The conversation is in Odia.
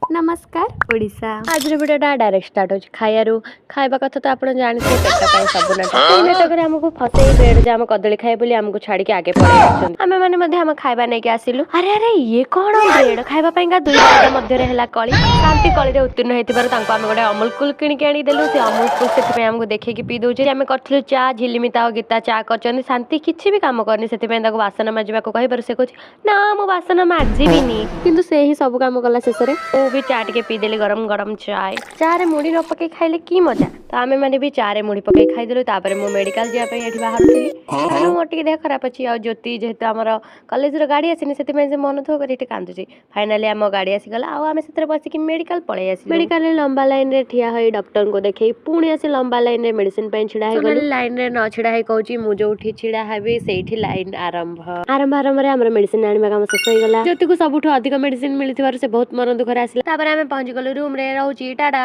ନମସ୍କାର ଓଡ଼ିଶା। ଆଜିର ଭିଡ଼ିଓଟା ଡାଇରେକ୍ଟ ଷ୍ଟାର୍ଟ ହେଉଛି ଖାଇବାରୁ। ଖାଇବା କଥା ତ ଆପଣ ଜାଣିଥିବେ, ପେଟ ପାଇଁ ସବୁ ନାଟ। ସେଇ ନାଟକରେ ଆମକୁ ଫସେଇ ବ୍ରେଡ୍ ଜାମ କଦଳୀ ଖାଏ ବୋଲି ଆମକୁ ଛାଡ଼ିକି ଆଗେ ପଳେଇ ଆସିଛନ୍ତି। ଆମେ ମାନେ ମଧ୍ୟ ଆମ ଖାଇବା ନେଇକି ଆସିଲୁ। ଆରେ ଆରେ, ଇଏ କଣ? ବ୍ରେଡ୍ ଖାଇବା ପାଇଁକା ଦୁଇ ଜଣଙ୍କ ମଧ୍ୟରେ ହେଲା କଳି। ଶାନ୍ତି କଳିରେ ଉତ୍ତୀର୍ଣ୍ଣ ହେଇଥିବାରୁ ତାଙ୍କୁ ଆମେ ଗୋଟେ ଅମୁଲ କୁଲ କିଣିକି ଆଣି ଦେଲୁ। ସେ ଅମୁଲ କୁଲ ସେଥିପାଇଁ ଆମକୁ ଦେଖେଇକି ପିଇ ଦଉଛି। ଆମେ କରିଥିଲୁ ଚା। ଝିଲିମିତା ଆଉ ଗୀତା ଚା କରିଛନ୍ତି। ଶାନ୍ତି କିଛି ବି କାମ କରିନି। ସେଥିପାଇଁ ତାକୁ ବାସନ ମାଜିବାକୁ କହିବାରୁ ସେ କହୁଛି, ନା, ମୁଁ ବାସନ ମାଜିବିନି। କିନ୍ତୁ ସେ ହିଁ ସବୁ କାମ କଲା। ଶେଷରେ ମୁଁ ବି ଚା ଟିକେ ପିଇଦେଲି, ଗରମ ଗରମ ଚା। ଚାରେ ମୁଢ଼ି ନ ପକେଇ ଖାଇଲେ କି ମଜା? ତ ଆମେ ମାନେ ବି ଚାରେ ମୁଢ଼ି ପକେଇ ଖାଇଦେଲୁ। ତାପରେ ମୁଁ ମେଡ଼ିକାଲ ଯିବା ପାଇଁ ଏଠି ବାହାରୁଥିଲି, କାରଣ ମୋର ଟିକେ ଦେହ ଖରାପ ଅଛି। ଆଉ ଜ୍ୟୋତି, ଯେହେତୁ ଆମର କଲେଜର ଗାଡ଼ି ଆସିନି, ସେଥିପାଇଁ ସେ ମନ ଦୁଃଖ କରି ଏଠି କାନ୍ଦୁଛି। ଫାଇନାଲି ଆମ ଗାଡ଼ି ଆସିଗଲା ଆଉ ଆମେ ସେଥିରେ ବସିକି ମେଡ଼ିକାଲ ପଳେଇ ଆସିଲୁ। ମେଡ଼ିକାଲରେ ଲମ୍ବା ଲାଇନରେ ଠିଆ ହୋଇ, ଡକ୍ଟରଙ୍କୁ ଦେଖେଇ, ପୁଣି ଆସି ଲମ୍ବା ଲାଇନରେ ମେଡ଼ିସିନ ପାଇଁ ଛିଡ଼ା ହେଇଗଲୁ। ଲାଇନରେ ନ ଛିଡ଼ା ହେଇ କହୁଛି, ମୁଁ ଯୋଉଠି ଛିଡ଼ା ହେବି ସେଇଠି ଲାଇନ ଆରମ୍ଭ। ଆରମ୍ଭ ଆରମ୍ଭରେ ଆମର ମେଡ଼ିସିନ ଆଣିବା କାମ ଶେଷ ହେଇଗଲା। ଜ୍ୟୋତିକୁ ସବୁଠୁ ଅଧିକ ମେଡ଼ିସିନ ମିଳିଥିବାରୁ ସେ ବହୁତ ମନ ଦୁଃଖରେ ଆସିଲା। ତାପରେ ଆମେ ପହଞ୍ଚିଗଲୁ ରୁମରେ। ରହୁଛି, ଟାଟା।